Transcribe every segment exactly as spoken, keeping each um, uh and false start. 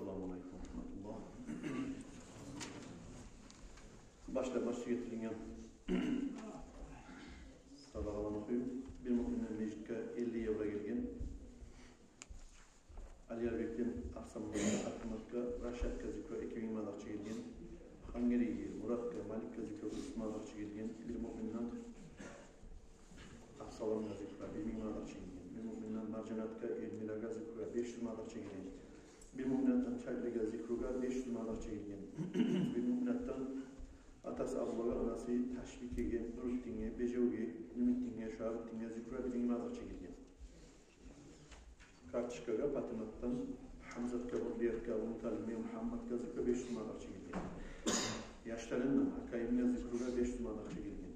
Ассаламу алейкум ва рагьматуллагь. Башлап башлап гетилинген садагъаланы охуйум. Бир муъминден межитге элли евро гелген. Алиярбекден Арсанматгъа, Акматгъа, Рашадгъа зикругъа эки минг манат акъча гелген. Хангерейге, Муратгъа, Маликге зикругъа уьч минг манат акъча гелген. Бир муъминден Абсаламгъа зикругъа бир минг манат акъча гелген. Бир муъминден Маржанатгъа, Эльмирагъа зикругъа беш юз манат акъча гелген. Бир муъминден Чайлыгъа зикругъа беш юз манат акъча гелген. Бир муъминден атасы Абдуллагъа, анасы Ташбикеге, Нурутдинге, Бежевге, Нюмютдинге, Шуабутдинге зикругъа бир минг манат акъча гелген. Карточкагъа Патиматдан Гьамзатгъа, Гьурриятгъа, Абумуталибге, Мугьамматгъа зикругъа беш юз манат акъча гелген. Яшларындан Акъайымгъа зикругъа беш юз манат акъча гелген.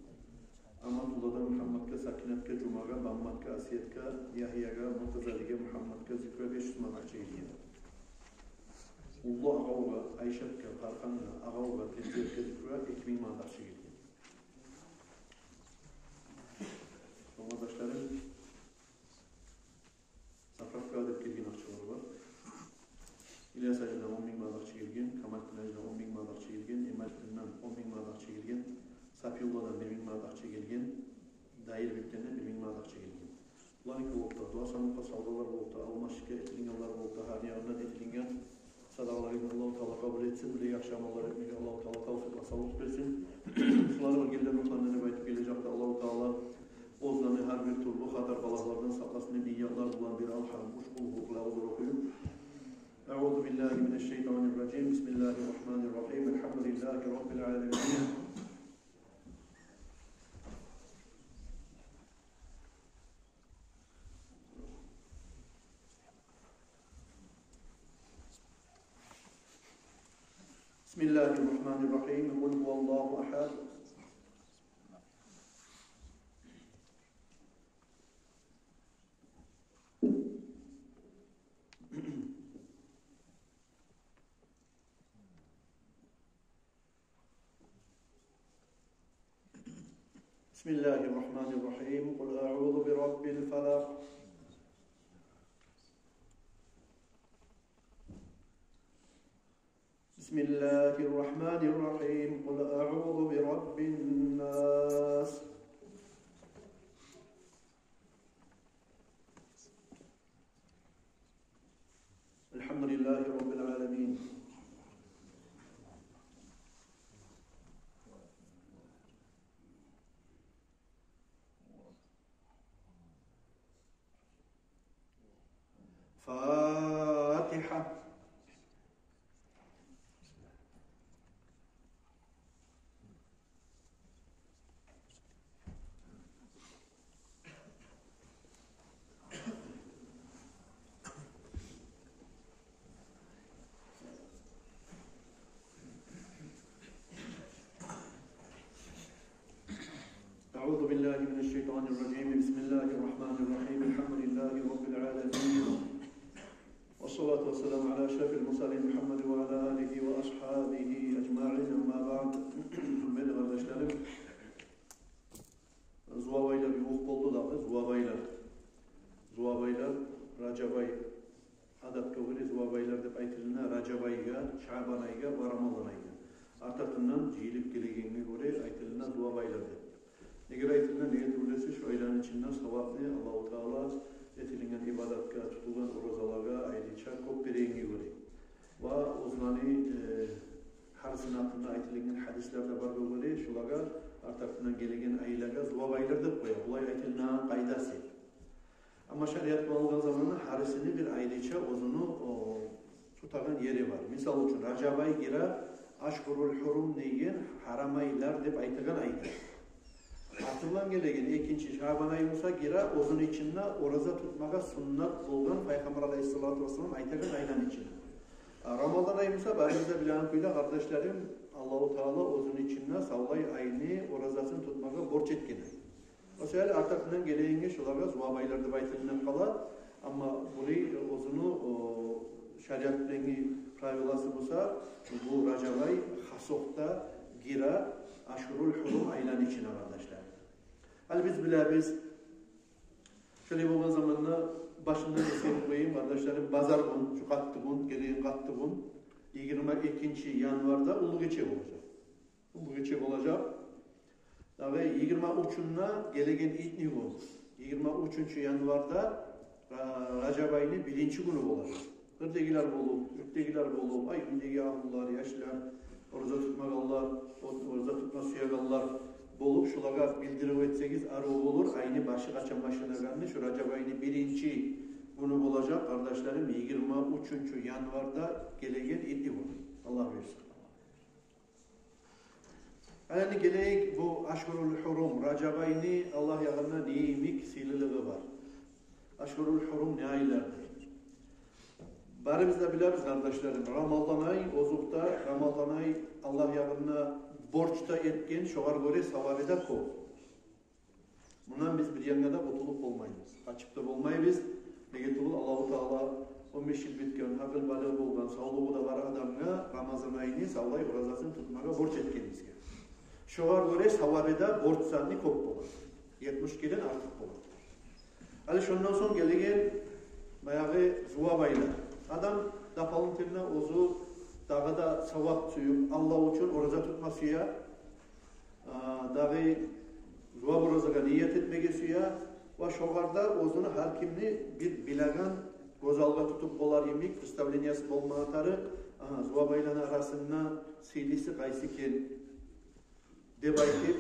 Аматулладан Мугьамматгъа, Сакинатгъа, Жумагъа, Бамматгъа, Асиятгъа, Ягьиягъа, Муртазалиге, Мугьамматгъа зикругъа беш юз манат акъча гелген. Уллу Агъавгъа, Айшатгъа, Тархангъа, Агъавгъа, Перзентге зикругъа эки минг манат акъча гелген. Сонг, къардашларым, заправкагъа деп гелген акъчалар бар. Ильяс-гьажидан он минг манат акъча гелген, Камалитдин-гьажидан он минг манат акъча гелген, Эмалитдинден он минг манат акъча гелген, Сапиулладан бир минг манат акъча гелген, Дайырбекден де бир минг манат акъча гелген. Буланы эки болуп да, дуа сандыкъгъа салгъанлар болуп да, алмашыкъгъа этилингенлер болуп да, гьар ягъындан этилинген садагъаларыгъызны Аллагьу Таала къабул этсин. Булай яхшы амаллар этмеге Аллагьу Таала тавфикъ, савлукъ берсин. Шуланы гелген рухларына деп айтып гележекде, Аллагьу Таала оьзлени гьар бир тюрлю хатар-балагьлардан сакъласын деп ниятлар булан бир алгьам, уьч къулгьу, къул аъузу охуюп. أعوذ بالله من الشيطان الرجيم. بسم الله الرحمن الرحيم. الحمد لله رب العالمين. بسم الله الرحمن الرحيم. قل هو الله أحد. بسم الله الرحمن الرحيم. قل أعوذ برب الفلق. بسم الله الرحمن الرحيم. قل أعوذ برب الناس. الحمد لله رب العالمين. فاتحة. أعوذ بالله من الشيطان الرجيم. بسم الله الرحمن الرحيم. الحمد لله رب العالمين. والصلاة والسلام على أشرف المرسلين محمد وعلى آله وأصحابه أجمعين. أما بعد. Гьюрметли къардашларым, зувап айлар ювукъ болду дагъы, зувап айлар. Зувап айлар, Ражаб ай, адатгъа гёре зувап айлар деп айтылына Ражаб айгъа, Шаъбан айгъа ва Рамазан айгъа. Арт-артындан жыйылып гелегенге гёре айтылына зувап айлар деп. Неге айтылына, неге тюгюл эсе, шу айланы ичинде савапны Аллагьу Таала этилинген ибадатгъа, тутулгъан оразалагъа айрыча кёп берегенге гёре. Ва оьзлени, э, гьарисини гьакъында айтылынгъан гьадислер де бар болгъан, шулагъа, арт-артындан гелеген айлагъа зувап айлар деп къоя. Булай айтылынагъан къайдасы. Амма шариат булан алгъан заманда гьарисини бир айрыча оьзюню, о, тутагъан ери бар. Мисал учун, Ражаб ай гире ашгьурул гьурум деген, гьарам айлар деп айтагъан айгъа. Артындан гелеген экинчи Шаъбан ай буса гире оьзюню ичинде ораза тутмагъа суннат болгъан Пайхаммар алайгьиссалату вассалам айтагъан айланы ичинде. А Рамазан ай буса, барыбыз да билеген кюйде, къардашларым, Аллагьу Таала оьзюню ичинде савлай айны оразасын тутмагъа борч этген ай. О саялы арт-артындан гелегенге шулагъа зувап айлар деп айтылынып къала. Амма булай оьзюню, о, шариатдагъы правиласы буса, бу Ражаб ай хасокъда гире ашгьурул гьурум айланы ичине, къардашлар. Гьали биз билебиз, шолай болгъан заманда Башындан эсгерип къояйым, къардашларым, базар гюн, шу къатты гюн, гелеген къатты гюн, йигирма экинчи январда уллу гече болажакъ. Уллу гече болажакъ. Дагъы йигирма уьчюнде, гелеген итни гюн, йигирма уьчюнчю январда, ра-, Ражаб айны биринчи гюню болажакъ. Бирдегилер болуп, юртдагъылар болуп, ай, уьйдеги агьлюлер, яшлар, ораза тутмагъанлар, о-, ораза тутма сюегенлер болуп, шулагъа билдирип этсегиз, арив болур. Айны башы къачан башланагъанны, шу Ражаб айны биринчи гюню болажакъ, къардашларым, йигирма уьчюнчю январда, гелеген итни гюн. Аллагь буюрса. Гьали гелейик, бу Ашгьурул Гьурум, Ражаб айны Аллагь ягъында не йимик сыйлылыгъы бар? Ашгьурул Гьурум не айлардыр? Барыбыз да билебиз, къардашларым, Рамазан ай, озокъда, Рамазан ай Аллагь ягъында борч да этген, шогъар гёре савабы да кёп. Мундан биз бир янгъа да къутулуп болмайбыз, къачып да болмайбыз. Неге тюгюл, Аллагьу Таала он беш йыл битген, гьакъыл-балигъ болгъан, савлугъу да бар адамгъа Рамазан айны савлай оразасын тутмагъа борч этген бизге. Шогъар гёре савабы да борч санына кёп бола. Етмиш керен артыкъ бола. Гьали шондан сонг гелеген баягъы зувап айлар. Адам дополнительно оьзю дагъы да савап сююп, Аллагь учун ораза тутма сюе. А, дагъы зувап оразагъа ният этмеге сюе. Ва шогъар да оьзюню, гьар кимни бир билеген, гёз алгъа тутуп болар йимик представлениеси болмагъа тарыкъ. Агьа, зувап айланы арасында сыйлысы къайсы экен деп айтып,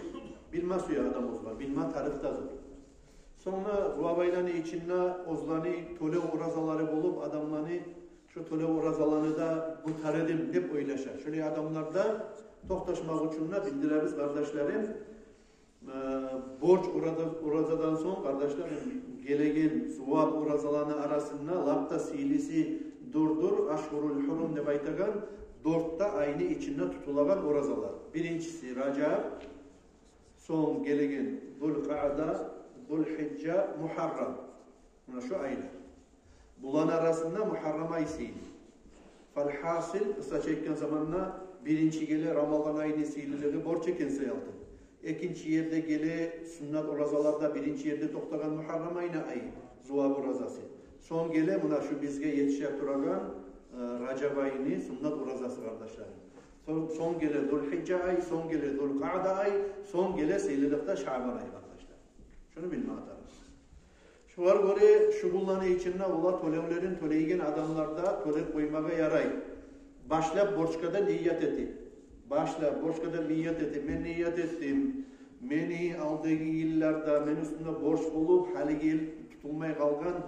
билме сюе адам оьзлер, билме тарыкъ да зор. Сонг да зувап айланы ичинде оьзлени тёлев оразалары болуп, адамланы шо тёлев оразаланы да къутар эдим деп ойлаша. Шолай адамлар да токъташмакъ учун да билдиребиз, къардашларым. Э, борч ораза-, оразадан сонг, къардашларым, гелеген зувап оразаланы арасында лап да сыйлысы дурдур Ашгьурул Гьурум деп айтагъан дёрт де айны ичинде тутулагъан оразалар. Биринчиси Ражаб, сонг гелеген Зулкъаъда, Зулгьижжа, Мугьаррам. Муна шу айлар. Буланы арасында Мугьаррам ай сыйлы. Фалгьасил, къысгъача айтгъан заманда, биринчи геле Рамазан айны сыйлылыгъы, борч экен саялтын. Экинчи ерде геле суннат оразаларда биринчи ерде токътагъан Мугьаррам айны ай, зувап оразасы. Сонг геле муна шу бизге етише турагъан, э, Ражаб айны суннат оразасы, къардашларым. Сонг, сонг геле Зулгьижжа ай, сонг геле Зулкъаъда ай, сонг геле сыйлылыкъда Шаъбан ай, къардашлар. Шуну билме тарыкъ. Шогъар гёре шу гюнлени ичинде олар тёлевлерин тёлейген адамлар да тёлеп къоймагъа ярай. Башлап борчгъа да ният этип. Башлап борчгъа да ният этип. Мен ният этдим. Мени алдагъы йылларда мени уьстюмде борч болуп, гьалиги йыл тутулмай къалгъан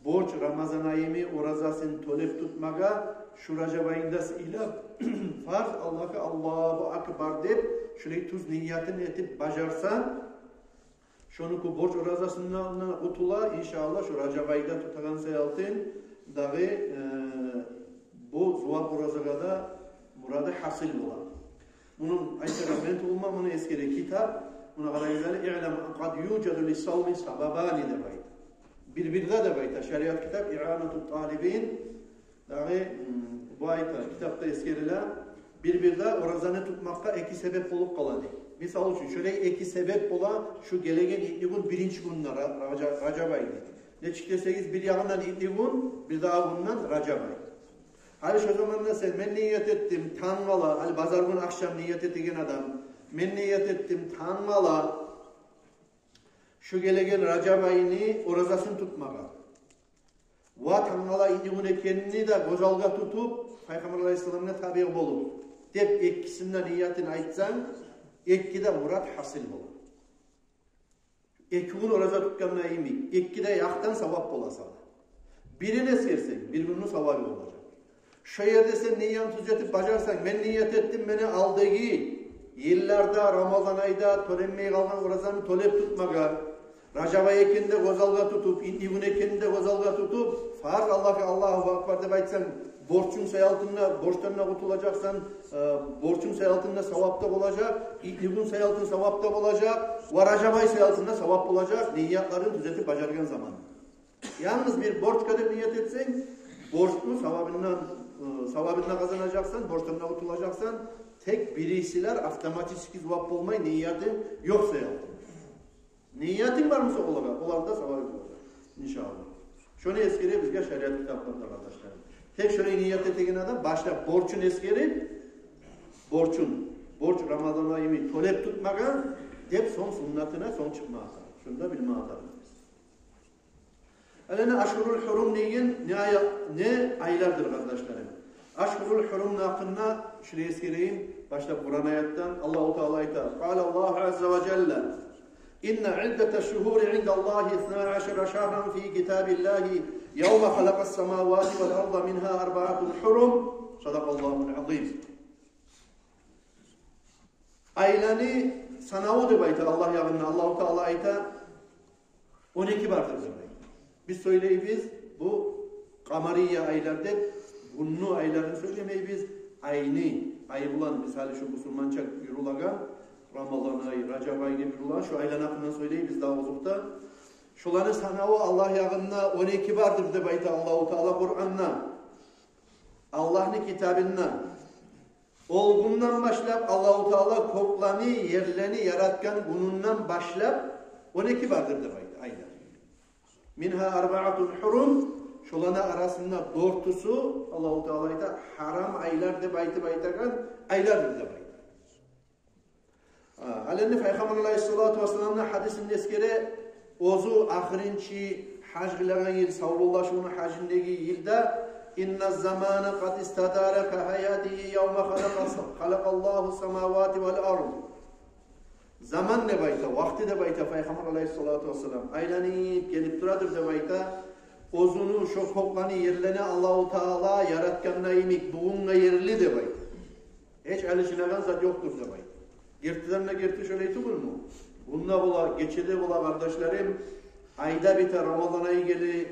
борч Рамазан айымны оразасын тёлеп тутмагъа, шу Ражаб айында сыйлап, фарз Аллагьгъа, Аллагьу акбар деп, шулай тюз ниятын этип бажарса, шону ку борч оразасындан къутула, иншааллагь, шу Ражаб айда тутагъан саялтын дагъы, э, бу зувап оразагъа да мурады гьасил бола. Муну айтагъан мен тюгюлмен, муну эсгере китап, муна къарайгъыз гьали, «Иълам къад южаду лиссавми сабабани» деп айта. Бир-бирде деп айта шариат китап, «Иъанату талибин», дагъы, м, бу айта, китапда эсгериле, бир-бирде оразаны тутмакъгъа эки себеп болуп къала дей. Мисал учун, шолай эки себеп бола шу гелеген итни гюн, биринчи гюнде Ра-, Ража-, Ражаб айны. Нечик десегиз, бир ягъындан итни гюн, бирдагъы гюнден Ражаб ай. Гьали шо заманда сен, мен ният этдим тангала, гьали базар гюн ахшам ният этеген адам, мен ният этдим тангала шу гелеген Ражаб айны оразасын тутмагъа. Ва тангала итни гюн экенни де гёз алгъа тутуп, Пайхаммар алайгьиссаламгъа табиъ болуп, деп экисин де ниятын айтсанг, эки де мурат гьасил бола. Эки гюн ораза тутгъанда йимик, эки де якъдан савап бола сагъа. Бирин эсгерсенг, бир гюнню савабы болажакъ. Шо ерде сен ниятны тюзетип бажарсанг, мен ният этдим мени алдагъы йылларда Рамазан айда тёленмей къалгъан оразамны тёлеп тутмагъа. Ражаб ай экенни де гёз алгъа тутуп, итни гюн экенни де гёз алгъа тутуп, фарз Аллагьгъа, Аллагьу акбар деп айтсанг, борчунг саялтын да, борчдан да къутулажакъсан, э, борчунг саялтын да савап да болажакъ, итни гюн саялтын савап да болажакъ, ва Ражаб ай саялтын да савап болажакъ, ниятларын тюзетип бажаргъан заман. Янгыз бир борчгъа деп ният этсенг, борчну савабындан, э, савабын да къазанажакъсан, борчдан да къутулажакъсан, тек бирисилер автоматически зувап болмай, ниятынг ёкъ саялтын. Ниятынг бар буса олагъа, оланы да савабы болажакъ, иншааллагь. Шону эсгере бизге шариат китапларда, къардашларым. Тек шолай ният этеген адам башлап борчун эсгерип, борчун, борч Рамазан айны тёлеп тутмагъа деп, сонг суннатына сонг чыкъмагъа тарыкъ. Шуну да билмеге тарыкъбыз. Гьали не ашгьурул гьурум деген не ай-, не айлардыр, къардашларым? Ашгьурул гьурумну гьакъында шулай эсгерейим, башлап Къуран аятдан. Аллагьу Таала айта: قال الله عز وجل: إن عدة الشهور عند الله اثنا عشر شهرا في كتاب الله يوم خلق السماوات والأرض منها أربعة حرم. صدق الله العظيم. Айланы санаву деп айта Аллагь ягъында. Аллагьу Таала айта: он эки бардыр деп айта. Биз сёйлейбиз бу къамария айлар деп, гюнню айларын сёйлемейбиз, айны, ай булан, мисалы, шу бусурманча юрюлеген Рамазан ай, Ражаб ай деп юрюлеген, шу айланы гьакъындан сёйлейбиз дагъы озокъда. Шоланы санаву Аллагь ягъында он эки бардыр деп айта Аллагьу Таала Къуранда, Аллагьны китабында. Ол гюнден башлап, Аллагьу Таала кёклени, ерлени яратгъан гюнюнден башлап он эки бардыр деп айта айлар. منها أربعة حرم, шоланы арасында дёртюсю, Аллагьу Таала айта, гьарам айлар деп айтып айтагъан айлардыр деп айта. Гьа, гьали энни Пайхаммар алайгьиссалату вассаламны гьадисин эсгере, оьзю ахырынчы гьаж къылагъан йыл, савболлашывну гьажындагъы йылда: إن الزمان قد استدار كهيئته يوم خلق، خلق الله السماوات والأرض. Заман деп айта, вакъти деп айта Пайхаммар алайгьиссалату вассалам, айланып гелип турадыр деп айта, оьзюню шо кёклени, ерлени Аллагьу Таала яратгъанда йимик, бугюнге ерли деп айта. Гьеч алышынагъан зат ёкъдур деп айта. Гертиден де герти, шолай тюгюлмю? Гюнде бола, гечеде бола, къардашларым, айда бите, Рамазан ай геле,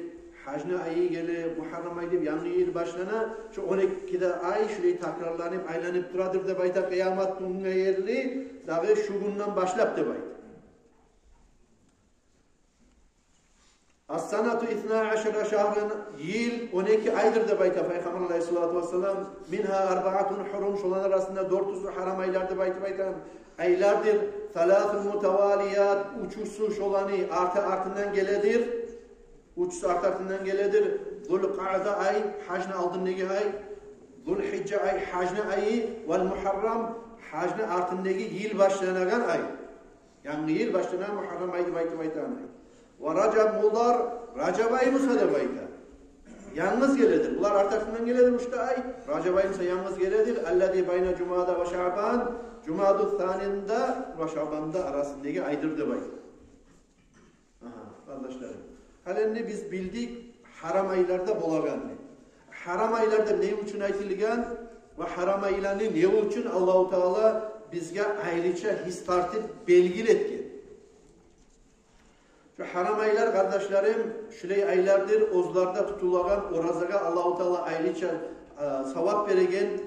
гьажны айы геле, Мугьаррам ай деп янгы йыл башлана. Шо он эки де ай шулай такрарланып, айланып турадыр деп айта, къыямат гюнге ерли, дагъы шу гюнден башлап деп айта. السنة اثنا عشر شهرا, йыл он эки айдыр деп айта Пайхаммар алайгьиссалату вассалам. منها أربعة حرم, шоланы арасында дёртюсю гьарам айлар деп айтып айтагъан айлардыр. ثلاث متواليات, уьчюсю шоланы арты-артындан геледир. Уьчюсю арты-артындан геледир. Зулкъаъда ай, гьажны алдындагъы ай, Зулгьижжа ай, гьажны айы, вал Мугьаррам, гьажны артындагъы йыл башланагъан ай. Янгы йыл башлана Мугьаррам ай деп айтып айтагъан ай. Ва Ражаб мудар, Ражаб ай буса деп айта, янгыз геледир. Булар арт-артындан геледир уьч де ай. Ражаб ай буса янгыз геледир. Аллази байна Жумада ва Шаъбан, Жумаду Санини де ва Шаъбанны да арасындагъы айдыр деп айта. Агьа, къардашларым. Гьали энни биз билдик гьарам айлар да болагъанны. Гьарам айлар да не учун айтылгъан ва гьарам айланы не учун Аллагьу Таала бизге айрыча гьис тартып белгили этген? Шо гьарам айлар, къардашларым, шулай айлардыр, оьзлерде тутулагъан оразагъа Аллагьу Таала айрыча, а, савап береген.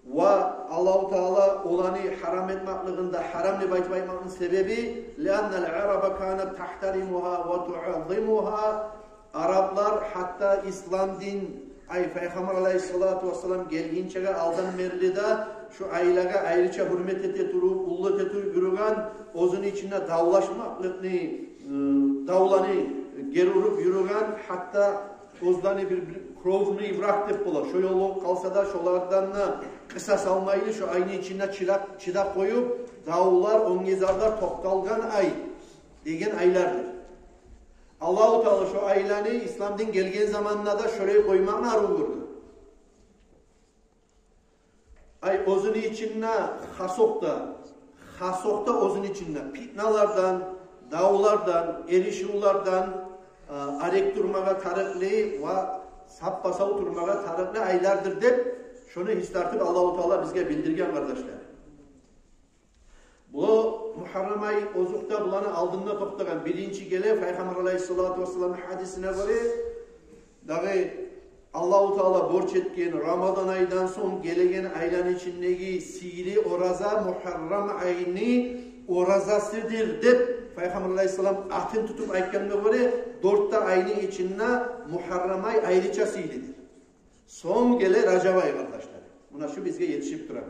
Ва Аллагьу Таала оланы гьарам этмеклигинде, гьарам деп айтып айтмакъны себеби: لأن العرب كانت تحترمها وتعظمها. Араплар гьатта ислам дин, ай, Пайхаммар алайгьиссалату вассалам гелгинчеге алдан берли де шо айлагъа айрыча гьюрмет эте туруп, уллу эте туруп юрюген, оьзюню ичинде давлашмакълыкъны, ы, давланы гери уруп юрюген, гьатта оьзлени бир, бир кровный враг деп бола, шо ёлугъуп къалса да, шолардан да къысас алмайлы, шо айны ичинде чыдап, чыдап къоюп, давлар, онгезавлар токъталгъан ай деген айлардыр. Аллагьу Таала шо айланы ислам дин гелген заманда да шолай къоймакъны арив гёрдю. Ай, оьзюню ичинде хасокъда, хасокъда оьзюню ичинде питналардан, давлардан, эришивлерден, а, арек турмагъа тарыкълы ва сап-сав турмагъа тарыкълы айлардыр деп, шону гьис тартып Аллагьу Таала бизге билдирген, къардашлар. Бу Мугьаррам ай озокъда, буланы алдында токътагъан, биринчи геле Пайхаммар алайгьиссалату вассаламны гьадисине гёре, дагъы Аллагьу Таала борч этген Рамазан айдан сонг гелеген айланы ичиндеги сыйлы ораза Мугьаррам айны оразасыдыр деп Пайхаммар алайгьиссалам атын тутуп айтгъангъа гёре, дёрт де айны ичинде Мугьаррам ай айрыча сыйлыдыр. Сонг геле Ражаб ай, къардашлар. Муна шу бизге етишип тура.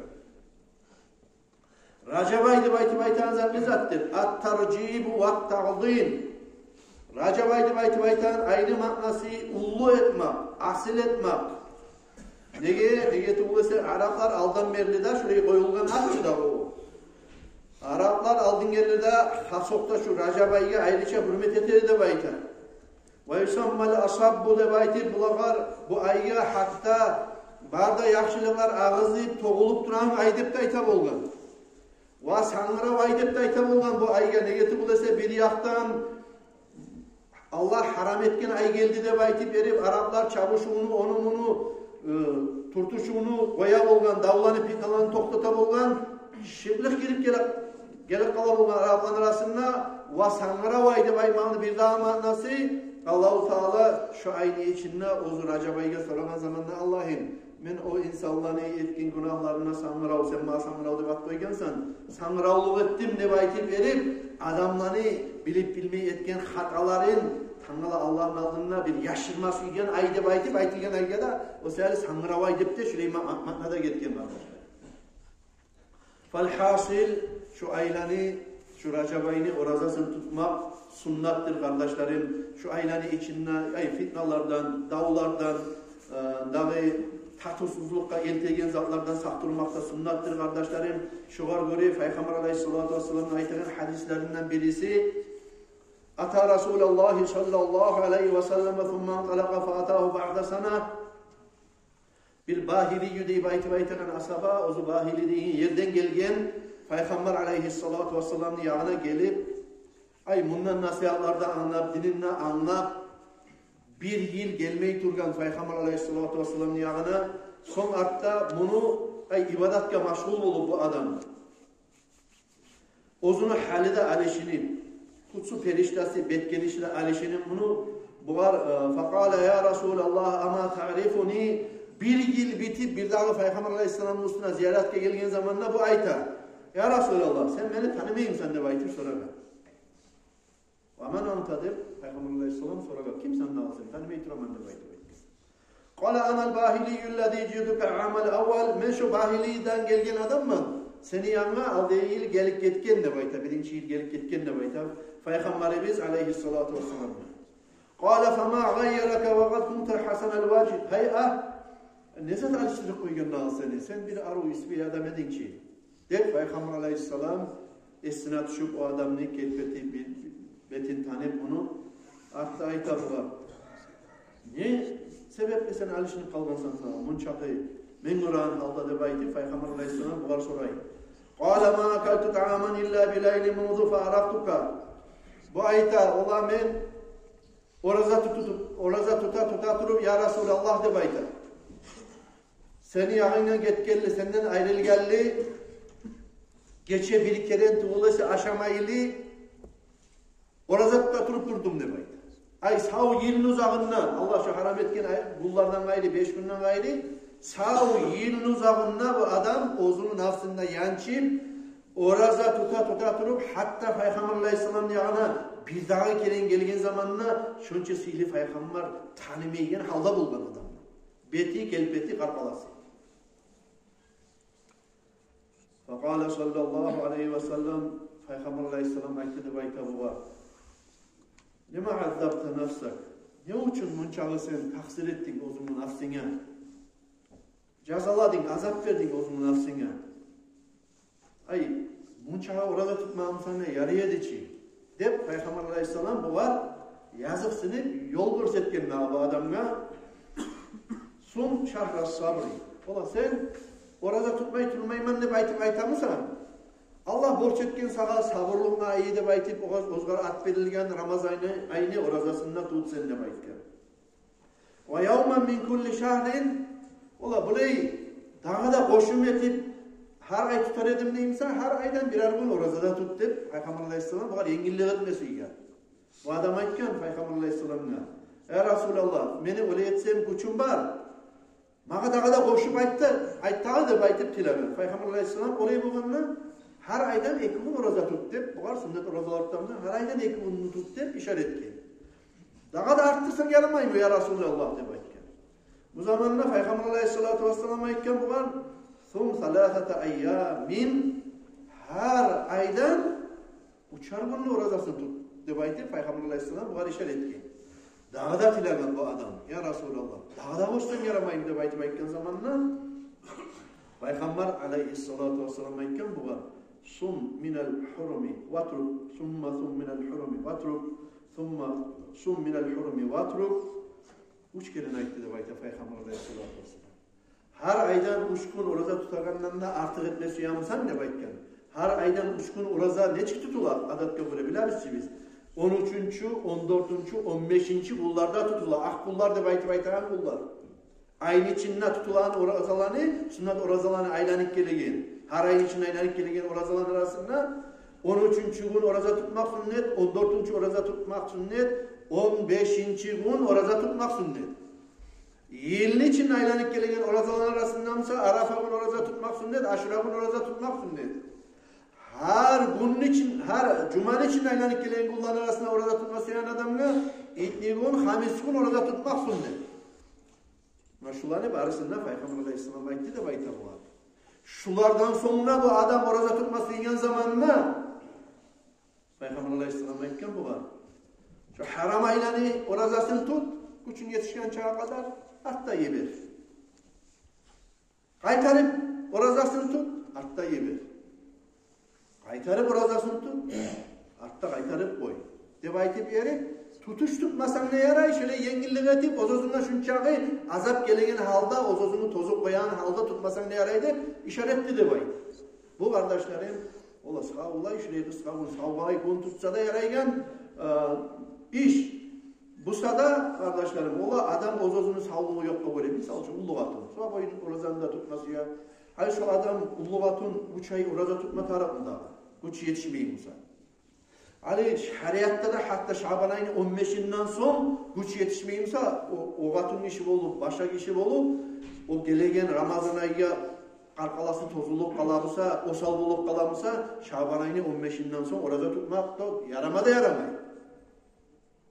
Ражаб ай деп айтып айтагъан зат не затдыр? Ат-таржибу ват-таъзим. Ражаб ай деп айтып айтагъан айны маънасы уллу этмек, асил этмек. Неге? Неге тюгюл эсе, араплар алдан берли де шулай къоюлгъан ат чы да о. Араплар алдын герли де хасокъда шу Ражаб айгъа айрыча гьюрмет эте эди деп айта. Ва юсаммал асаббу деп айтып, булагъар бу айгъа гьатта бары да яхшылыкълар агъызып, тёгюлюп турагъан ай деп де айта болгъан. Ва сангырав ай деп де айта болгъан бу айгъа. Неге тюгюл эсе, бир якъдан Аллагь гьарам этген ай гелди деп айтып берип, араплар чабушувну, ону-муну, э, тюртюшювню къоя болгъан, давланы, питналаны токътата болгъан, шиплик гирип геле, гелип къала болгъан арапланы арасында. Ва сангырав ай деп айтмакъны бирдагъы маънасы, Аллагьу Таала шу айны ичинде оьзю Ражаб айгъа сорагъан заманда: «Аллагьым, мен о инсанланы этген гюнагьларына сангырав, сен магъа сангырав деп ат къойгъансан, сангыравлукъ этдим», — деп айтып берип, адамланы билип-билмей этген хаталарын тангала Аллагьны алдында бир яшырма сюйген ай деп айтып айтылгъан айгъа да, о саялы сангырав ай деп де шулай ма-, ма-, маънада гетген, къардашлар. Фалхасил, шу айланы, шу Ражаб айны оразасын тутмакъ суннатдыр, къардашларым. Шу айланы ичинде, ай, фитналардан, давлардан, э, дагъы татывсузлукъгъа элтеген затлардан сакъ турмакъ да суннатдыр, къардашларым. Шогъар гёре Пайхаммар алайгьиссалату вассаламны айтагъан гьадислеринден бириси: «Ата Расулаллагьи саллаллагьу алайгьи ва саллам, сумма инталакъа фа атагьу баъда сана». Бир Багьилийю деп айтып айтагъан асгьаба, оьзю Багьили деген ерден гелген, Пайхаммар алайгьиссалату вассаламны ягъына гелип, ай, мундан насигьатлар да англап, динин де англап, бир йыл гелмей тургъан Пайхаммар алайгьиссалату вассаламны ягъына. Сонг артда муну, ай, ибадатгъа машгъул болуп бу адам, оьзюню гьалы да алышынып, къудсу периштасы беткениши де алышынып муну, бугъар, э, факъала: «Я Расулаллагь, ама таърифуни?» Бир йыл битип, бирдагъы Пайхаммар алайгьиссаламны уьстюне зияратгъа гелген заманда бу айта: «Я Расулаллагь, сен мени танымаймысан?» — деп айтып сорагъан. «Ва ман анта?» — деп Пайхаммар алайгьиссалам сорагъан. «Кимсен дагъы сен? Танымай тураман», — деп айтып айтгъан. «Къала: анал Багьилийюллази жиътука амал аввал». «Мен шо Багьилиден гелген адамман, сени янынгъа алдагъы йыл гелип гетген», — деп айта, «биринчи йыл гелип гетген», — деп айта Пайхаммарыбыз алайгьиссалату вассалам. «Къала: фама гъайярака ва къад кунта хьасанал важгь, гьайа?» «Не зат алышдырып къойгъан дагъы сени? Сен бир арив, исбайы адам эдинг чи», — деп Пайхаммар алайгьиссалам эсине тюшюп, о адамны келпети, бе-, бетин танып муну, артда айта бугъар: «Не себепли сен алышынып къалгъансан дагъы мунчакъы мен гёреген гьалда?» — деп айтып, Пайхаммар алайгьиссалам бугъар сорай. «Къала: ма акалту тааман илла билайли мунзу фаракътука». Бу айта: «Валлагь, мен ораза тутуп, ораза тута-тута туруп, я Расулаллагь, — деп айта, — сени янынгдан гетгенли, сенден айрылгъанлы, гече бир керен тюгюл эсе ашамайлы, ораза тута туруп турдум», — деп айта. Ай, сав йылны узагъында, Аллагь шо гьарам этген ай, гюнлерден къайры, беш гюнден къайры, сав йылны узагъында бу адам оьзюню нафсында янчып, ораза тута-тута туруп, гьатта Пайхаммар алайгьиссаламны ягъына бирдагъы керен гелген заманда, шонча сыйлы Пайхаммар танымайгъан гьалда болгъан адам. Бети, келпети, къаркъарасы. Факъала саллаллагьу алайгьи ва саллам, Пайхаммар алайгьиссалам айтды деп айта бугъар: «Лима аззабта нафсак?» Не учун мунчакъы сен такъсир этдинг оьзюнгню нафсынга? Жазаладынг, азап бердинг оьзюнгню нафсынга. Ай, мунчакъы ораза тутмагъан бусанг да ярай эди чи, — деп Пайхаммар алайгьиссалам бугъар языкъсынып ёл гёрсетген дагъы бу адамгъа. «Сум шагьра сабри». Валлагь, сен ораза тутмай турмайман деп айтып айтамысан? Аллагь борч этген сагъа сабурлукъну айы деп айтып, огъар, огъар ат берилген Рамазан айны, айны оразасын да тут сен деп айтгъан. «Ва явман мин кулли шагьрин». Валлагь, булай дагъы да къошум этип, гьар ай тутар эдим деймисен, гьар айдан бирер гюн ораза да тут деп, Пайхаммар алайгьиссалам бугъар енгиллик этме сюйген. Бу адам айтгъан Пайхаммар алайгьиссаламгъа: «Я Расулаллагь, мени олай этсем гючюм бар. Магъа дагъы да къошуп айт да, айт дагъы», — деп айтып тилеген. Пайхаммар алайгьиссалам олай болгъанда, гьар айдан эки гюн ораза тут деп, бугъар суннат оразалар тутамысан, гьар айдан эки гюнню тут деп ишара этген. «Дагъы да артдырсанг ярамаймы, я Расулаллагь?» — деп айтгъан. Бу заманда Пайхаммар алайгьиссалату вассалам айтгъан бугъар: «Сум саласата айямин», гьар айдан уьчер гюнню оразасын тут. деп айтып, Пайхаммар алайгьиссалам бугъар ишара этген. Дагъы да тилеген бу адам: «Я Расулаллагь, дагъы да къошсанг ярамаймы?» — деп айтып айтгъан заманда, Пайхаммар алайгьиссалату вассалам айтгъан бугъар: «Сум минал хуруми ватрук, сумма сум минал хуруми ватрук, сумма сум минал хуруми ватрук». Уьч керен айтды деп айта Пайхаммар алайгьиссалату вассалам. Гьар айдан уьч гюн ораза тутагъандан да артыкъ этме сюемисен деп айтгъан. Гьар айдан уьч гюн ораза нечик тутула? Адатгъа гёре билебиз чи биз. Он уьчюнчю, он дёртюнчю, он бешинчи гюнлерде тутула. Акъ гюнлер деп айтып айтагъан гюнлер. Айны ичинде тутулагъан оразаланы, суннат оразаланы айланып гелеген, гьар айны ичинде айланып гелеген оразаланы арасында он уьчюнчю гюн ораза тутмакъ суннат, он дёртюнчю ораза тутмакъ суннат, он бешинчи гюн ораза тутмакъ суннат. Йылны ичинде айланып гелеген оразаланы арасында буса, Арафа гюн ораза тутмакъ суннат, Ашура гюн ораза тутмакъ суннат. Гьар гюнню ичин, гьар жуманы ичинде айланып гелеген гюнлени арасында ораза тутма сюеген адамгъа итни гюн, хамис гюн ораза тутмакъ суннат. Муна шуланы барысын да Пайхаммар алайгьиссалам айтды деп айта бугъар. Шулардан сонг да бу адам ораза тутма сюеген заманда Пайхаммар алайгьиссалам айтгъан бугъар: «Шу гьарам айланы оразасын тут, гючюнг етишген чакъы къадар, артда йибер. Къайтарып оразасын тут, артда йибер. Къайтарып оразасын тут, артда къайтарып къой», — деп айтып берип, тутуш тутмасанг да ярай, шолай енгиллик этип, оьз-оьзюнге шунчакъы азап гелеген гьалда, оьз-оьзюнгню тозуп къоягъан гьалда тутмасанг да ярай деп ишара этди деп айта. Бу, къардашларым, ола савлай, шулай къысгъа гюн, савлай гюн тутса да ярайгъан, э, иш. Буса да, къардашларым, ола адам оьз-оьзюню савлугъу ёкъгъа гёре, мисал учун, уллу къатын. Шо бой оразаны да тутма сюе. Гьали шо адам, уллу къатын, уьч ай ораза тутма тарыкъмы дагъы, гючю етишмей буса? Гьали шариатда да гьатта Шабан айны он бешинден сонг гючю етишмей буса, о, о къатын гиши болуп, башгъа гиши болуп, о гелеген Рамазан айгъа къаркъарасы тозулуп къала буса, осал болуп къала буса, Шабан айны он бешинден сонг ораза тутмакъ да ярама да ярамай.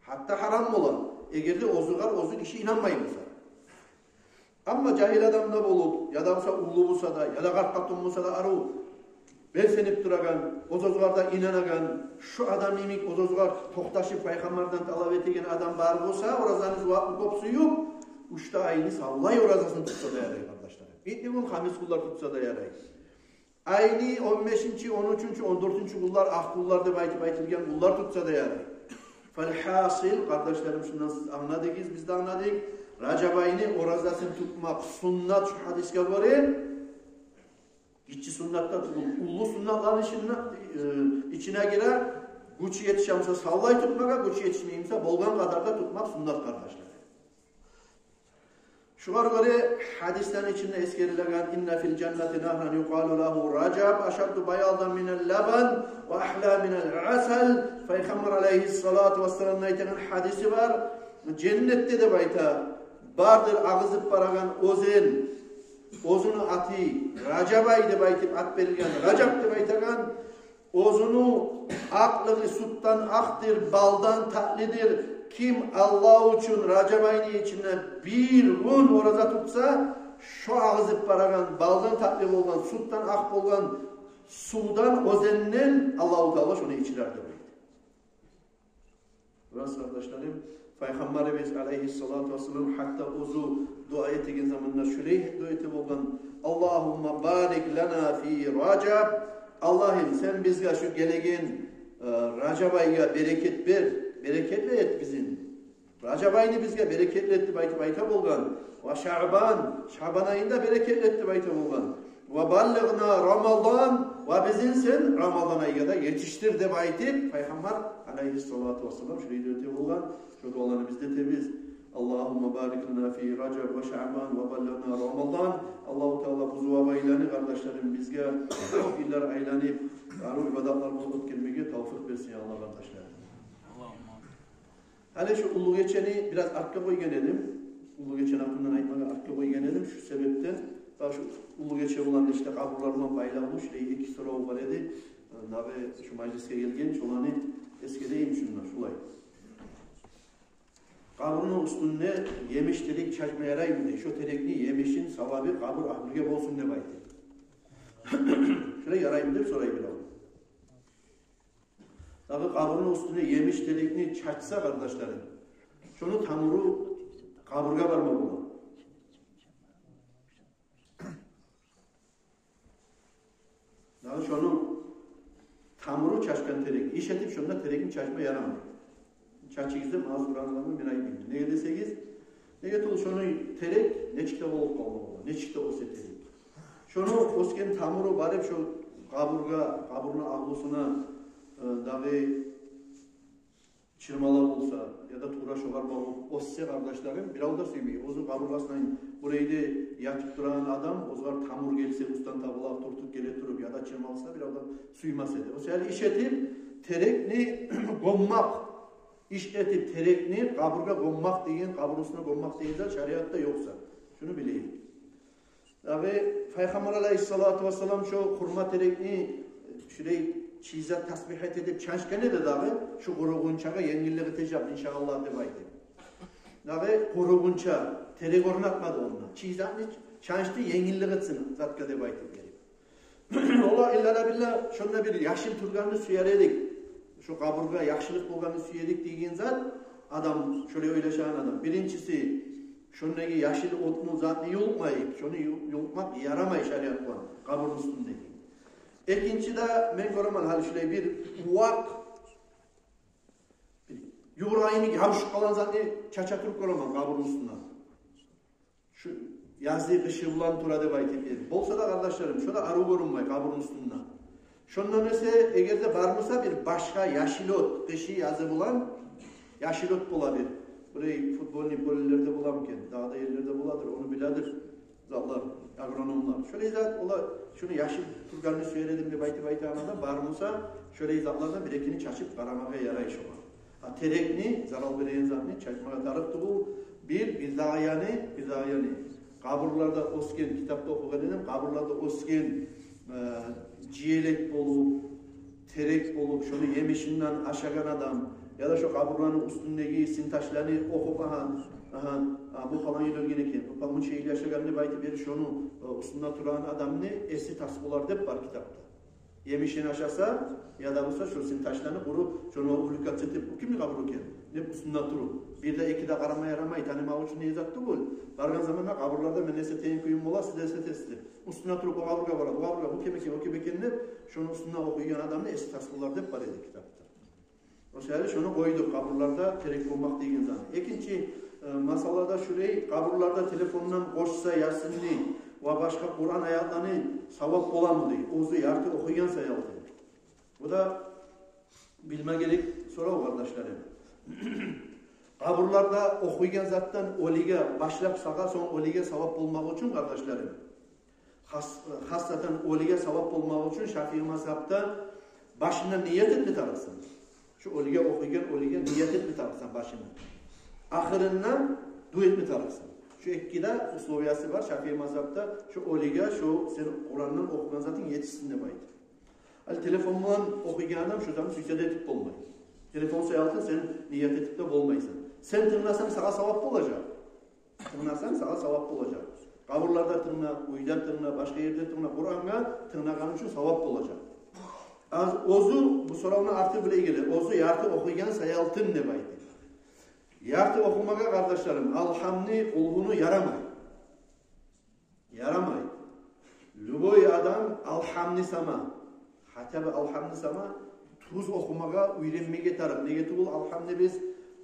Гьатта гьарам бола, эгер де оьзюгер оьзю гиши инанмай буса. Амма жагьил адам да болуп, яда буса уллу буса да, яда къарт къатын буса да, арив белсенип турагъан, оьз-оьзюгер де инанагъан, шу адам йимик оьз-оьзюгер токъташып, Пайхаммардан талап этеген адам бар буса, оразаны зувапны кёп сююп, уьч де айны савлай оразасын тутса да ярай, къардашлар. Итни гюн, хамис гюнлер тутса да ярай. Айны он бешинчи, он уьчюнчю, он дёртюнчю гюнлер, акъ гюнлер деп айтып айтылгъан гюнлер тутса да ярай. Фалгьасил, къардашларым, шундан сиз англадыгъыз, биз де англадыкъ. Ражаб айны оразасын тутмакъ суннат шу гьадисге гёре. Гиччи суннат да тюгюл, уллу суннатланы ичине, э, ичине гире. Гючю етише буса савлай тутмагъа, гючю етишмей буса болгъан къадарда тутмакъ суннат, къардашлар. Шугъар гёре гьадислени ичинде эсгерилеген: «Инна фил жаннати нагьран юкъалу лагьу Ражаб, ашадду баядан минал лабан ва агьла минал асал». Пайхаммар алайгьиссалату вассаламны айтагъан гьадиси бар. Женнетде деп айта, бардыр агъызып барагъан оьзен, оьзюню аты Ражабай деп айтып ат берилген, Ражаб деп айтагъан. Оьзюню акълыгъы сютден акъдыр, балдан татлидир. Ким Аллагь учун Ражаб айны ичинде бир гюн ораза тутса, шо агъызып барагъан, балдан татли болгъан, сютден акъ болгъан сувдан, оьзенден Аллагьу Таала шону ичирер деп айта. Рас, къардашларым, Пайхаммарыбыз алайгьиссалату вассалам гьатта оьзю дуа этеген заманда шулай дуа эте болгъан: «Аллагьумма барик лана фи Ражаб». Аллагьым, сен бизге шу гелеген, э, Ражаб айгъа берекет бер, берекетли эт бизин. Ражаб айны бизге берекетли эт деп айтып айта болгъан. «Ва Шаъбан», Шаъбан айны да берекетли эт деп айта болгъан. «Ва баллигъна Рамадан», ва бизин сен Рамадан айгъа да етишдир деп айтып, Пайхаммар алайгьиссалату вассалам шулай дуа эте болгъан. Шо дуаланы биз де этебиз. «Аллагьумма барик лана фи Ражаб ва Шаъбан ва баллигъна Рамадан». Аллагьу Таала бу зувап айланы, къардашларым, бизге кёп йыллар айланып, арив ибадатлар булан оьтгермеге тавфикъ берсин, я Аллагь, къардашларым. Гьали шу уллу гечени бираз артгъа къойгъан эдим. Уллу гечени гьакъындан айтмагъа артгъа къойгъан эдим. Шу себепден, дагъы шу уллу гече булан, иште, къабурлар булан байлавлу шулай эки сорав бар эди. Набе шу мажлисге гелген, шоланы эсгерейим шунда, шулай. Къабурну уьстюнде емиш терек чачма яраймы дей. Шо терекни емишин савабы къабур агьлюге болсун деп айтып. Шулай яраймы деп сорай бирев. Дагъы къабурну уьстюне емиш терекни чачса, къардашларым, шону тамуру къабургъа барма бола. Дагъы шону тамуру чачгъан терек. Иш этип шонда терекни чачма ярамай. Чачыгъыз деп магъа сорагъан адамгъа мен айтмайман. Неге десегиз, неге тюгюл шону терек нечик де болуп къалма бола, нечик де оьсе терек. Шону оьсген тамуру барып шо къабургъа, къабурну агьлусуна, э, дагъы чырмала болса, яда тувра шогъар багъып оьссе, къардашларым, бирев де сюймей. Оьзю къабургъасына, бу ерде ятып турагъан адам, огъар тамур гелсе, уьстден табулап, тюртюп геле туруп, яда чырмалса, бирев де сюймес эди. О саялы иш этип терекни гёммакъ, иш этип терекни къабургъа гёммакъ деген, къабурну уьстюне гёммакъ деген зат шариатда ёкъ зат. Шуну билейик. Дагъы Пайхаммар алайгьиссалату вассалам шо хурма терекни шулай чиза тасбигь эте деп чанчгъан эди дагъы, шо къуругъунчагъа енгиллик этежек, иншааллагь, деп айтып. Дагъы къуругъунча терек орнатмады онда. Чиза затны чанчды, енгиллик этсин затгъа деп айтып берип. Олар, илла билла, шонда бир яшыл тургъанны сюер эдик. Шо къабургъа яхшылыкъ болгъанны сюер эдик деген зат, адам, шолай ойлашагъан адам. Биринчиси, шондагъы яшыл отну затны юлкъмайыкъ, шону ю-, юлкъмакъ ярамай шариат булан, къабурну уьстюндеги. Экинчи де, мен гёремен, гьали шулай бир увакъ, бир юврайны ябушуп къалагъан затны чача туруп гёремен къабурну уьстюне. Шу язы, къышы булан тура деп айтып эди. Болса да, къардашларым, шо да арив гёрюнмей къабурну уьстюнде. Шондан эсе, эгер де бар буса бир башгъа яшыл от, къышы, язы булан яшыл от бола бир. Булай футбольный полелерде боламы экен, дагъы да ерлерде боладыр, ону биледир затлар, агрономлар. Шолай зат, олар шуну яшыл тургъанны сюер эдим деп айтып айтагъан адам бар буса, шолай затлардан бир-экини чачып къарамагъа ярай шогъар. А терекни, зарал береген затны чачмагъа тарыкъ тюгюл. Бир, бирдагъы яны, бирдагъы яны. Къабурларда оьсген, китапда охугъан эдим, къабурларда оьсген, э, жиелек болуп, терек болуп, шону емишинден ашагъан адам, яда шо къабурланы уьстюндеги сынташланы охуп, агьа, агьа, а, бу палан йыл оьлген экен, бу палан мунча йыл яшагъан деп айтып бери, шону, э, уьстюнде турагъан адамны эси тас болар деп бар китапда. Емишин ашаса, яда буса шо сынташланы къуруп, шону увлекаться этип, бу кимни къабуру экен деп уьстюнде туруп. Бир де, эки де къарама ярамай, танымакъ учун не зат тюгюл. Баргъан заманда къабурларда мен эс этеген кююм бола, сиз де эс этесиз деп. Уьстюнде туруп, о къабургъа барады, о къабургъа, бу ким экен, о ким экен деп, шону уьстюнде охуйгъан адамны эси тас болар деп бар эди китапда. О саялы шону къойдукъ, къабурларда терек болмакъ деген зат. Экинчи, э, масъала да шулай, къабурларда телефондан къошса Ясинни ва башгъа Къуран аятланы савап боламы дей, оьзю ярты охуйгъан саялы дей. Бу да билме герек сорав, къардашларым. Къабурларда охуйгъан затдан оьлюге башлап сагъа, сонг оьлюге савап болмакъ учун, къардашларым, хас-, хасатан оьлюге савап болмакъ учун Шафии мазгьапда башындан ният этме тарыкъсан. Шо оьлюге охуйгъан, оьлюге ният этме тарыкъсан башындан. Ахырындан дуа этме тарыкъсан. Шо эки де условиясы бар Шафии мазгьапда, шо оьлюге шо сен Къурандан охугъан затынг етишсин деп айтып. Ал телефон булан охуйгъан адам шо заман сюйсе де этип болмай. Телефон саялы сен ният этип де болмайсан. Сен тынгласанг, сагъа савап болажакъ. Тынгласанг, сагъа савап болажакъ. Къабурларда тынгла, уьйде тынгла, башгъа ерде тынгла, Къурангъа тынглагъан учун савап болажакъ. Аз, оьзю, бу соравну арты булай геле, оьзю ярты охуйгъан саялы деп айтды. Ярты охумагъа, къардашларым, Алгьамны, Къулгьуну ярамай. Ярамай. Любой адам Алгьамны сама, хотя бы Алгьамны сама тюз охумагъа уьйренмеге тарыкъ. Неге тюгюл, Алгьамны биз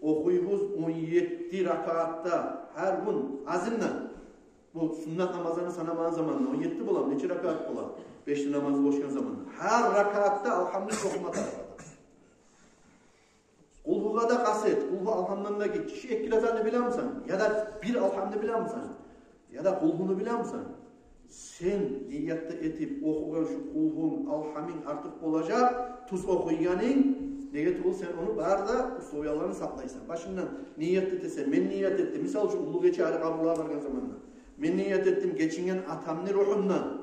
охуйбуз он етти ракаатда гьар гюн, азындан. Бу суннат намазланы санамагъан заманда он етти бола, нече ракаат бола? Бешни намазы бошгъан заманда. Гьар ракаатда Алгьамны охума тарыкъ. Къулгьугъа да къаст эт, Къулгьу Алгьамдан да геч. Шо эки де затны билемисен, яда бир Алгьамны билемисен, яда Къулгьуну билемисен, сен ният да этип охугъан шо Къулгьунг, Алгьамынг артыкъ болажакъ тюз охуйгъанынг. Неге тюгюл, сен ону бары да условияларын сакълайсан. Башындан ният этесен, мен ният этдим. Мисал учун, уллу гече, гьали къабурлагъа баргъан заманда, мен ният этдим гечинген атамны ругьундан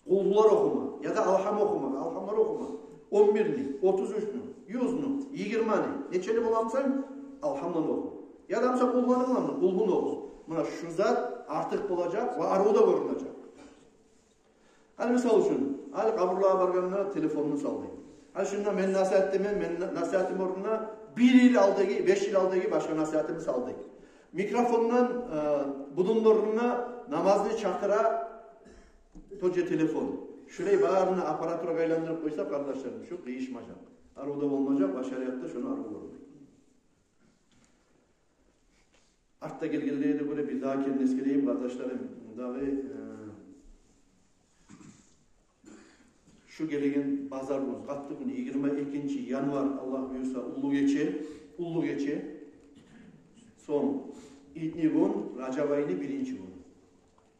Къулгьулар охума, яда Алгьам охума, Алгьамлар охума. Он бирни, отуз уьчню, юзню, йигирманы, нечени боламысан, Алгьамланы оху. Яда мисал Къулгьуланы боламысан, Къулгьуну оху. Муна шу зат артыкъ болажакъ ва арив де гёрюнежек. Гьали мисал учун, гьали къабурлагъа баргъанда телефонну салдынг. Гьа, шунда мен насигьат этемен, мен на-, насигьатым орнуна бир йыл алдагъы, беш йыл алдагъы башгъа насигьатымны салдыкъ. Микрофондан, э, будун орнуна намазны чакъыра тот же телефон. Шулай барын да аппаратурагъа айландырып къойса, къардашларым, шу къыйышмажакъ. Арив де болмажакъ, ва шариат да шуну арив гёрмей. Артда гелгенлеге де гёре бирдагъы керен эсгерейим, къардашларым. Дагъы, э, шу гелеген базар гюн, къатты гюн, йигирма экинчи январь, Аллагь буюрса, уллу гече, уллу гече. Сонг итни гюн, Ражаб айны биринчи гюню.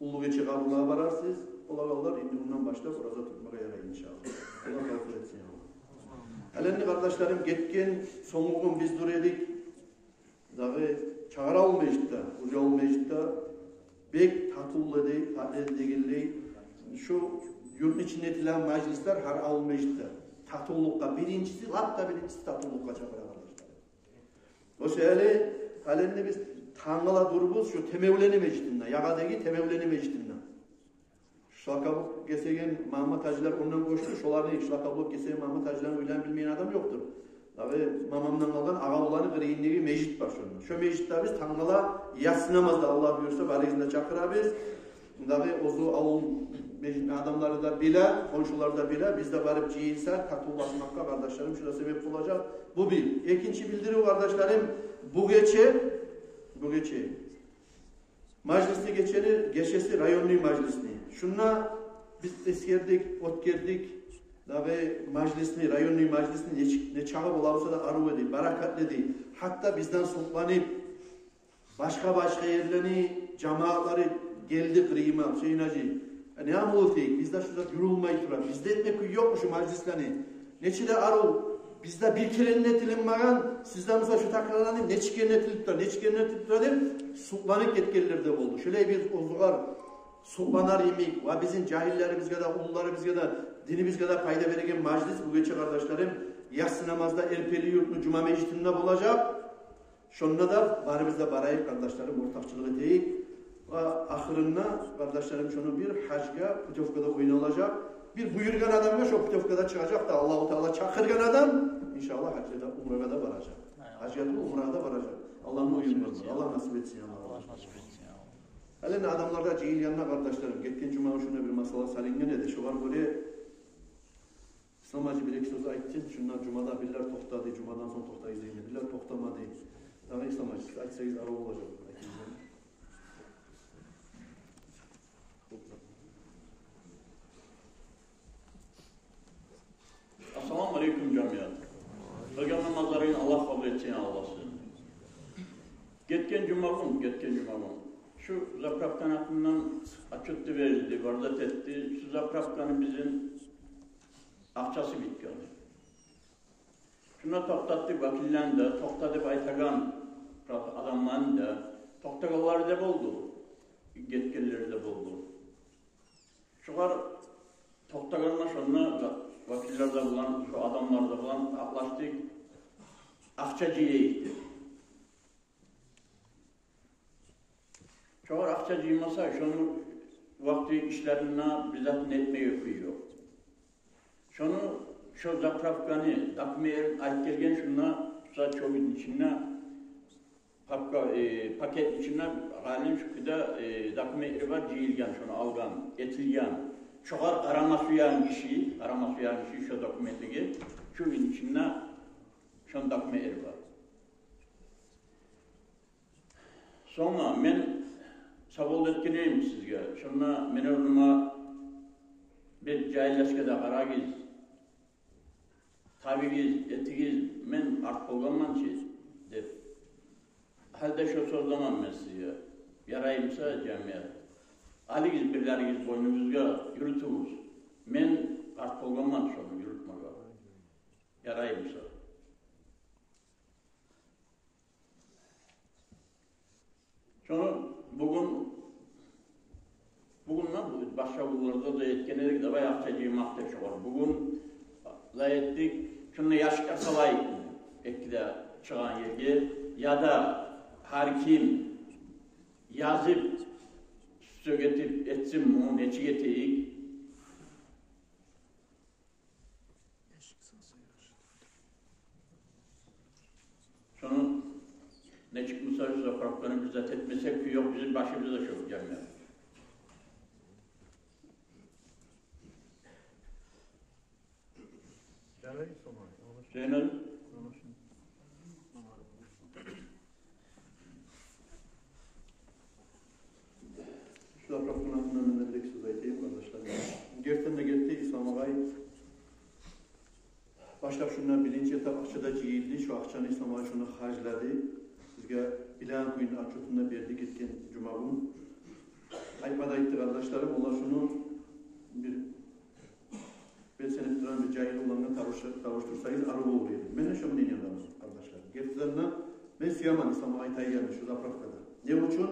Уллу гече къабурлагъа барарсыз, къалагъанлар энни гюнден башлап ораза тутмагъа ярай, иншааллагь. Аллагь тавфикъ этсин, я Аллагь. Гьали энни, къардашларым, гетген сонггъу гюн биз дура эдик. Дагъы чагъар авул межитде, Уржа авул межитде бек татывлу эди, татывлу эди дегенлей. Шу юртну ичинде этилеген мажлислер гьар авул межитде татывлукъгъа, биринчиси, лап да биринчиси татывлукъгъа чакъыра, къардашлар. О саялы гьали энни биз тангала дурабыз шу Темевлени межитинде, ягъадагъы Темевлени межитинде. Шлакоблок гесеген Магьаммат-гьажилер ондан гёчдю, шоланы, шлакоблок гесеген Магьаммат-гьажилени уьйлерин билмейген адам ёкъдур. Дагъы Магьамматдан къалгъан Агъавулланы къырыйындагъы межит бар шонда. Шо межитде биз тангала яссы намазда, Аллагь буюрса, барыгъызны да чакъырабыз. Дагъы оьзю авул межитни адамлары да биле, хоншулар да биле, биз де барып жыйылсакъ, татывлашмакъгъа, къардашларым, шу да себеп болажакъ. Бу бир. Экинчи билдирив, къардашларым, бу гече, бу гече мажлисни гечени, гечеси районный мажлисни. Шунда биз эсгердик, оьтгердик. Дагъы мажлисни, районный мажлисни нечик, не чагъы бола буса да арив эди, баракатлы эди. Гьатта бизден сукъланып, башгъа-башгъа ерлени жамиятлары гелди къырыйыма, Гьюсейин-гьажи, э, не амал этейик, бизде шу зат юрюлмей тура, бизде этме кюй ёкъму шу мажлислени? Нечик де арив, бизде бир керен де этилинмеген, сизде буса шу такрарланып, нече керен этилип тура, нече керен этилип тура деп, сукъланып гетгенлер де болду. Шолай биз оьзюгер сукъланар йимик, ва бизин жагьиллерибизге де, уллуларыбызгъа да, динибизге де пайда береген мажлис бу гече, къардашларым, яссы намазда Эрпели юртну жума межитинде болажакъ. Шонда да барыбыз да барайыкъ, къардашларым, ортакъчылыкъ этейик. Ва ахырында, къардашларым, шону бир гьажгъа путёвка да ойналажакъ. Бир буюргъан адамгъа шо путёвка да чыгъажакъ да, Аллагьу Таала чакъыргъан адам, иншааллагь, гьажгъа да, умрагъа да баражакъ. Гьажгъа да, умрагъа да баражакъ. Аллагьны оюну бар. Аллагь насип этсин, я Аллагь. Гьали энни адамлар да жыйылгъанда, къардашларым, гетген жума шунда бир масъала салынгъан эди. Шогъар гёре Ислам-гьажи бир-эки сёз айтсын, шунда жумада бирлер токътады, жумадан сонг токътайбыз дегенде, бирлер токътамады. Дагъы Ислам-гьажи, сиз айтсагъыз, арив болажакъ. Ассаламу алейкум, жамият. Къылгъан намазларыгъызны Аллагь къабул этсин, Аллагь сизин. Гетген жума гюн, гетген жума гюн шу заправканы гьакъындан отчёт да берилди, бар зат этди. Шу заправканы бизин акъчасы битген. Шунда токътатдыкъ вакиллени де, токъта деп айтагъан адамланы да, токътагъанлары да болду, гетгенлери де болду. Шогъар токътагъанда шонда вакиллер де булан, шо адамлар да булан акълашдыкъ, акъча жыяйыкъ деп. Шогъар акъча жыймаса, шону вакъти ишлеринде бир затын этмеге кюй ёкъ. Шону, шо заправканы документлерин алып гелген, шунда, шо чёбюню ичинде, папка, э, пакетни ичинде, гьалим шу кюйде, э, документлери бар, жыйылгъан, шону алгъан, этилген. Шогъар къарама сюеген гиши, къарама сюеген гиши шо документлеге, чёбюню ичинде шону документлери бар. Сонг мен савол этген эдим сизге. Шонда мени орнума бир жагьиллеге де къарагъыз, табыгъыз, этигиз, мен къарт болгъанман чы деп. Гьали де шо сёздеман мен сизге. Ярай буса, жамият, алыгъыз бирлеригиз бойнугъузгъа, юрютюгюз. Мен къарт болгъанман шону юрютмеге. Ярай буса. Шону бугюн, бугюн де, башгъа гюнлерде де этген эдик, давай акъча жыймакъ деп шогъар. Бугюн де этдик, шунда яшыкъгъа салайыкъ, эки де чыгъагъан ерге, яда гьар ким язып, сёз этип этсин, муну нечик этейик? Заправканы биз зат этмесек, ёкъ, бизин башыбыз да ёкъ, жамият. Жарай, Ислам агъай. Зейнал. Шу заправканы гьакъында мен де бир-эки сёз айтайым, къардашлар. Гертиден де гетди, Ислам агъай. Башлап шундан биринчи этап акъча да жыйылды, шу акъчаны Ислам агъай шуну харжлады. Сизге билеген кюйде отчётун да берди гетген жума гюн. Айтма да айтды, къардашларым, олар шуну бир белсенип турагъан бир жагьил улангъа табуш-, табушдурсагъыз, арив болур эди. Мен де шо мнениедеман, къардашлар. Гертиден де мен сюемен Ислам агъай тайгъанны шу заправкада. Не учун?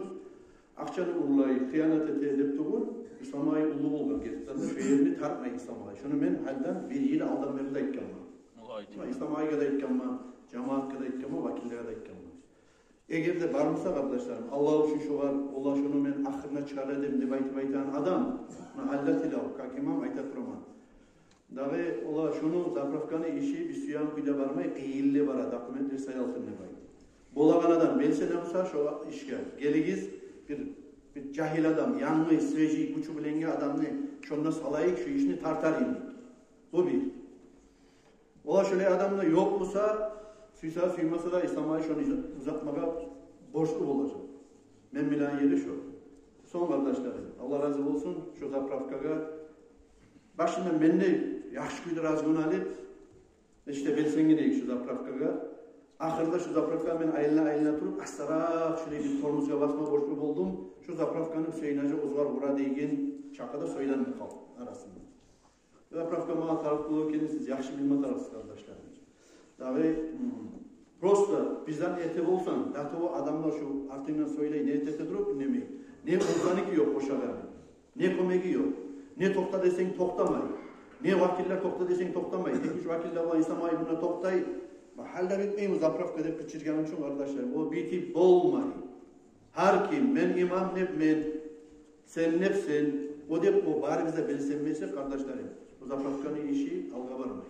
Акъчаны урлай, хыянат эте деп тюгюл, Ислам агъай уллу болгъан гертиден де, шо ерни тартмай Ислам агъай. Шону мен гьалдан бир йыл алдан берли де айтгъанман. Ислам агъайгъа да айтгъанман, жамиятгъа да айтгъанман, вакиллеге де айтгъанман. Эгер де бар буса, къардашларым, Аллагь учун шогъар, олар шону мен ахырына чыгъарар эдим деп айтып айтагъан адам, муна гьали де тилев, как имам айта тураман. Дагъы олар шону, заправканы иши бир сюеген кюйде бармай, къыйынлы бара, документлер саялтын деп айтып. Болагъан адам белсене буса шо ишге, гелигиз, бир, бир жагьил адам, янгы, свежий, гючю булангъы адамны шонда салайыкъ, шу ишни тартар эдик. Бу бир. Олар шолай адам да ёкъ буса, сюйсе, сюймесе де, Ислам агъай шону узатмагъа борчлу болажакъ. Мен билеген ери шо. Сонг, къардашларым, Аллагь рази болсун, шо заправкагъа башында мен де яхшы кюйде разгон алып, ишде белсенген эдик шо заправкагъа. Ахырда шо заправкагъа мен айлана-айлана туруп, астаракъ шолай бир тормозгъа басма борчлу болдум. Шо заправканы Гьюсейн гьажи оьзю къура деген чакъы да сёйленди халкъ арасында. Заправка магъа тарыкъ болур экенин сиз яхшы билме тарыкъсыз, къардашларым. Дагъы, м, просто бир зат эте болсанг, до того адамлар шо артынгдан сёйлей, не эте туруп, инемей. Не оьзюники ёкъ бошагъаны, не кёмеги ёкъ. Не токъта десенг, токътамай. Не вакиллер токъта десенг, токътамай. Эки-уьч вакиллер булан Ислам агъай мунда токътай. Гьали де битмей бу заправка деп къычыргъаны учун, къардашларым. О битип болмай. Гьар ким, мен имам деп мен, сен деп сен, о деп о, барыбыз да белсенмесек, къардашларым, бу заправканы иши алгъа бармай.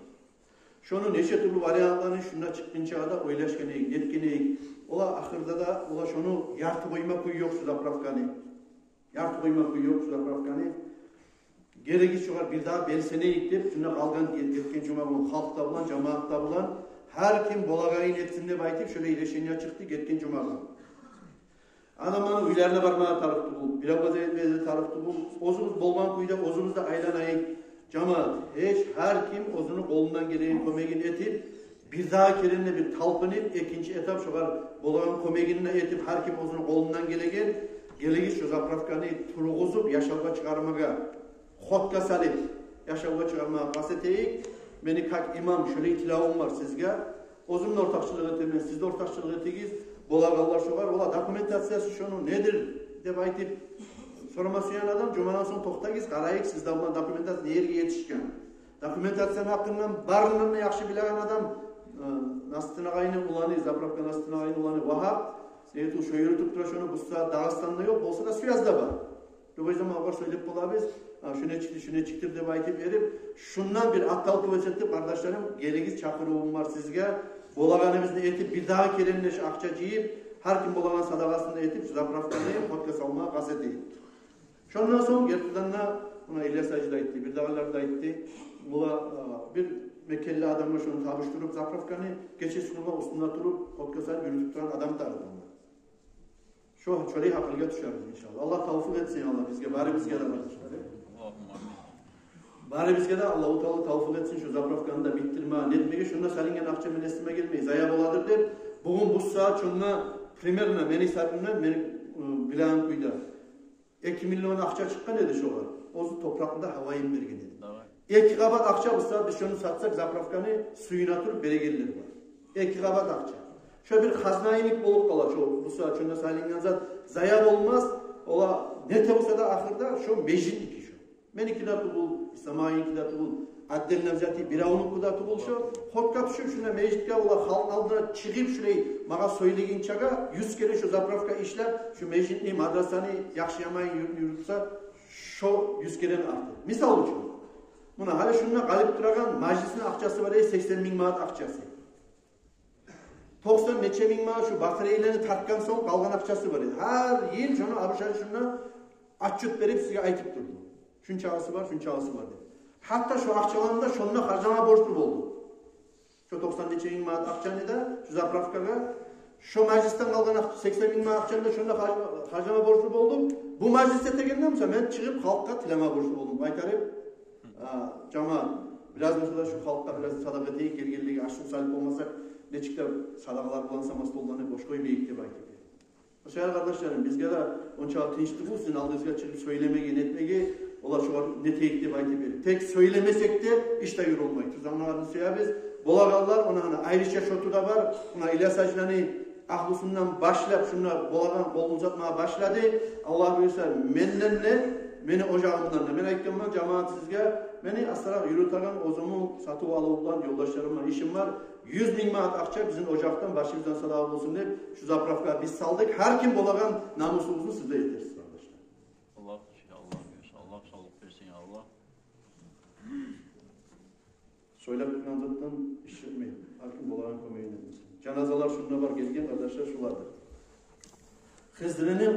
Шону нече тюрлю вариантланы шунда чыкъгъынчагъа да ойлашгъан эдик, нетген эдик. Олар ахырда да, олар шону ярты къойма кюй ёкъ шу заправканы. Ярты къойма кюй ёкъ шу заправканы. Герек иш шогъар бирдагъы белсенейик деп, шунда къалгъан ге-, гетген жума гюн халкъ да булан, жамият да булан, гьар ким болагъанын этсин деп айтып, шолай решение чыкъды гетген жума гюн. Адамланы уьйлерине бармагъа тарыкъ тюгюл, биревге де этмеге тарыкъ тюгюл. Оьзюбюз болгъан кюйде оьзюбюз де айланайыкъ. Жамият, гьеч, гьар ким оьзюню къолундан гелеген кёмегин этип, бирдагъы керен де бир талпынып, экинчи этап шогъар болагъан кёмегин де этип, гьар ким оьзюню къолундан гелеген, гелигиз шо заправканы тургъузуп, яшавгъа чыгъармагъа, ходгъа салып, яшавгъа чыгъармагъа къаст этейик. Мени как имам шолай тилевюм бар сизге. Оьзюм де ортакъчылыкъ этемен, сиз де ортакъчылыкъ этигиз. Болагъанлар шогъар, ола документациясы шону недир деп айтып сорама сюеген адам, жумадан сонг токътагъыз, къарайыкъ, сиз де булан документация не ерге етишген. Документацияны гьакъындан барындан да яхшы билеген адам, э, Насрутдин агъайны уланы, заправка Насрутдин агъайны уланы Вагьап, Сеитул, шо юрютюп тура шону, бу сагьат Дагъыстанда ёкъ, болса да связда бар. Любой заман огъар сёйлеп болабыз, а, шу нечикдир, шу нечикдир деп айтып берип, шундан бир оттолкнуться этип, къардашларым, гелигиз, чакъырывум бар сизге. Болагъаныбызны этип, бирдагъы керен де шу акъча жыйып, гьар ким болагъан садагъасын да этип, шу заправканы ходгъа салмагъа къаст этейик. Шондан сонг гертиден де, муна Ильяс гьажи де айтды, бирдагъылар да айтды. Олар, а, бир мекенли адамгъа шону табушдуруп, заправканы гече сюнме уьстюнде туруп, ходгъа салып юрютюп турагъан адам да бар. Шо, шолай гьакъылгъа тюшербиз, иншаллагь. Аллагь тавфикъ этсин, Аллагь бизге, барыбызгъа да, къардашлар. Барыбызгъа да Аллагьу Таала тавфикъ этсин, шо заправканы да битдирме, нетмеге, шунда салынгъан акъча мени эсиме гелмей, зая боладыр деп. Бугюн бу сагьат шонда примерно мени гьисабымдан, мени, ы, билеген кюйде эки миллион акъча чыкъгъан эди шогъар. Оьзю топуракъны да гьавайын берген эди. Давай. Эки къабат акъча бу сагьат биз шону сатсакъ, заправканы сююне туруп берегенлер бар. Эки къабат акъча. Шо бир хазна йимик болуп къала, шо бу сагьат шонда салынгъан зат зая болмас. Ола нете буса да ахырда шо межитники шо. Меники де тюгюл, Исламагъайники де тюгюл, отдельно взятый биревнюки де тюгюл шо. Ходгъа тюшюп шунда межитге, ола халкъны алдына чыгъып, шулай магъа сёйлегинчеге юз керен шо заправка ишлеп, шо межитни, мадрасаны яхшы-яман юр-, юрютсе, шо юз керен артыкъ. Мисал учун, муна гьали шунда къалып турагъан мажлисни акъчасы бар эди, сексен минг манат акъчасы. Токъсан нече минг манат шу батарейлени тартгъан сонг къалгъан акъчасы бар эди. Гьар йыл шону Абушари шунда отчёт берип сизге айтып турду. Шунчакъысы бар, шунчакъысы бар деп. Гьатта шо акъчаланы да шонда харжлама борчлу болду. Шо токъсан нече минг манат акъчаны да шо заправкагъа, шо мажлисден къалгъан акъ-, сексен минг манат акъчаны да шонда хар-, харжлама борчлу болду. Бу мажлис этегенде буса мен чыгъып халкъгъа тилеме борчлу болдум. Къайтарып, а, жамаат, бираз буса да шу халкъгъа бираз садагъа этейик, гелгенлеге аш-сув салып болмасакъ, нечик де садагъалар булан сама столланы бош къоймайыкъ деп айтып. Шо саялы, къардашларым, бизге де ончакъы тынч тюгюл сизин алдыгъызгъа чыгъып сёйлемеге, нетмеге, олар шогъар нетейик деп айтып берип. Тек сёйлемесек де иш де юрюлмей. Тюз англарны сюебиз. Болагъанлар, она, она, айрыча шоту да бар. Муна Ильяс гьажиланы агьлюсюнден башлап, шунда болагъан къолун узатмагъа башлады. Аллагь буюрса, менден де, мени ожагъымдан да. Мен айтгъанман, жамаат, сизге, мени асырап юрютеген, оьзюмню сатыв-алыв булан, ёлдашларым булан ишим бар. Юз минг манат акъча бизин ожакъдан, башыбыздан садагъа болсун деп, шу заправкагъа биз салдыкъ. Гьар ким болагъан намусубузну сиз де этерсиз, къардашлар. Аллагь, я Аллагь, я Аллагь, савлукъ берсин, я Аллагь. Сёйлеп тургъан затдан иш чыкъмай. Гьар ким болагъан кёмегин этсин. Жаназалар шунда бар гелген, къардашлар, шулардыр. Хизрини